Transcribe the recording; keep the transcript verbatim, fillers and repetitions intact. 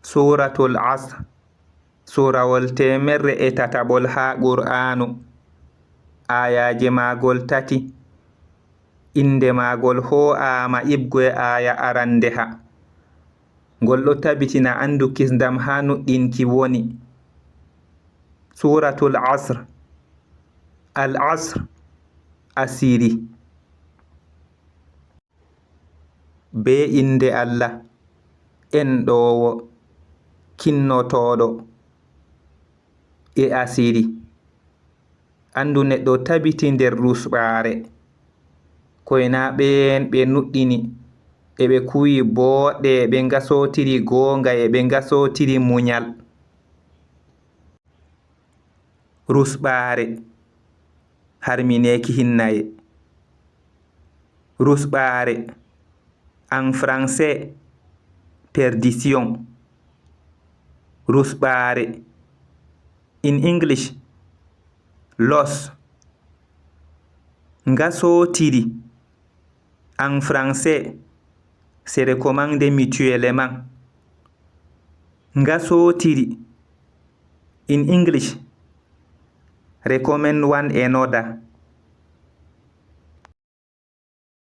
Suuratul Asr, suurawol teemerre e tataɓol haa Qur'aanu, aayaaje maagol tati, innde maagol hoo'aama iɓgo e aaya arandeha. Ngol ɗo tabitina anndu kisndam haa nuɗɗinki woni. Suuratul Asr, Al Asr, Asiri. Bee innde Allah, enɗoowo, kinnotooɗo, e asiri. Anndu neɗɗo tabiti nder rusɓaare. Koynaaɓe en ɓe nuɗɗini, e ɓe kuwi booɗɗe, e ɓe ngasootiri goonga, e ɓe ngasootiri munyal. Rusɓaare, harmineeki hinnaye. Rusɓaare, en français, perdition. Rusɓaare, in English, loss. Ngasootiri, en français, se recommander mutuellement. Ngasootiri, in English, recommend one another.